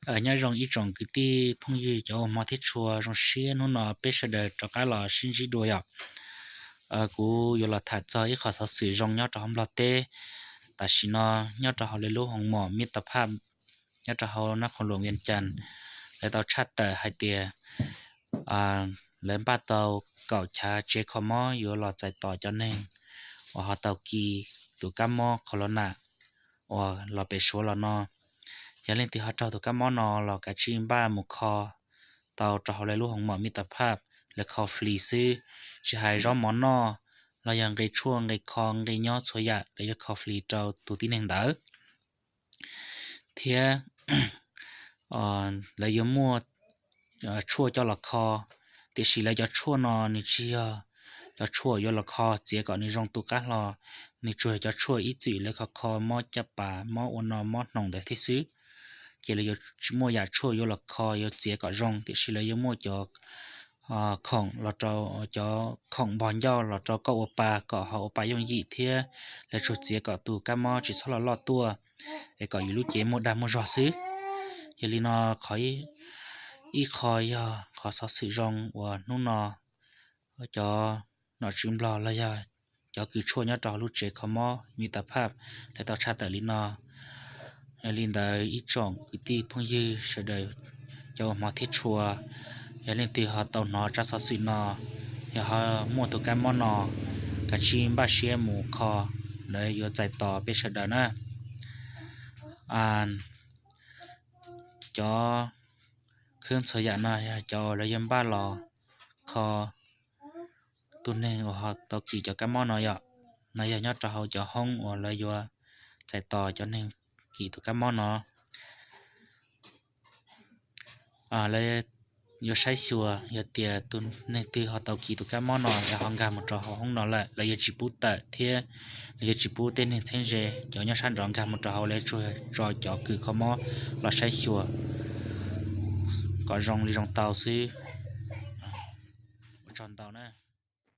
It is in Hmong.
Nyob zoo ib tsoom kwv tij phooj ywg cov uas hmov thiab tshua, zoo siab hnub no peb sawv daws rov qab los sib ntsib dua yom. Kuv yuav los tham txog ib qho xov xwm zoo nyob rau hauv Nplog teb. Tam sim no nyob rau hauv lawv lub hoos mom Mib Tas Phaj nyob rau hauv nab khoos luam Vias Cas, lawv tau tshaj tawm hais tias lawv npaj tau kaum chav tsev kho mob yuav los txais tos cov neeg uas ho tau kis tus kab mob khaus los nas uas los pem Suav los no. Yog leej twg ho raug tus kab mob no los kav tsij npaj mus kho tau rau hauv lawv lub hoos mom Mib Tas Phaj, lawv kho flis xwb. Tsis hais zaub mov noj los yog nqe tshuaj, nqe kho, nqe nyob, txhua yam lawv yuav kho flis rau tus tib neeg ntawd. Thiab lawv yuav muaj tshuaj coj los kho, tiam sis lawv cov tshuaj no nws tsis yog cov tshuaj yuav los kho txiav kom nws zoo tu qab hlo. Nws tsuas yog cov tshuaj ib txwm lawv kho kho mob caj pas, mob ua no mob hnoos ntawd thiab xwb. Ces lawv yuav tsis muaj yam tshuaj yuav los kho yuav txiav kom zoo, tiam sis lawv yuav muaj cov khoom los rau, cov khoom npog ncauj los rau koj ua pa kom ho ua pa yooj yim thiab lawv tsuas txiav kom tus kab mob tsis txhob los loj tuaj, es kom yus lub cev muaj dag muaj zog xwb. Yog li no, qhov ib qho yog qhov xov xwm zoo uas hnub no cov nom tswv Nplog los yog cov kws tshuaj nyob rau hauv lub tsev kho mob Mib Tas Phaj lawv tau tshaj tawm li no. Yog li ntawd ib tsoom kwv tij phooj ywg sawv daws cov uas hmov thiab tshua, yog leej twg ho tau hnov tsab xov xwm no, yog ho muaj tus kab mob no, kav tsij npaj siab mus kho, lawv yuav txais tos peb sawv daws na. Cov khwb txhua yam no yog cov uas lawv yuav npaj los kho tus neeg uas ho tau kis cov kab mob no yom. No yog nyob rau hauv cov hoob uas lawv yuav txais tos cov neeg kis tus kab mob no. Lawv yuav saib xyuas yog tias tus neeg twg ho tau kis tus kab mob no es ho nkag mus rau hauv hoob no lawm, lawv yuav tsis pub tawm thiab lawv yuav tsis pub tej neeg txheeb ze cov nyob sab nraud nkag mus rau hauv, lawv tsuas tso cov kws kho mob los saib xyuas kom zoo li zoo tau xwb. Ua tsaug ntau na.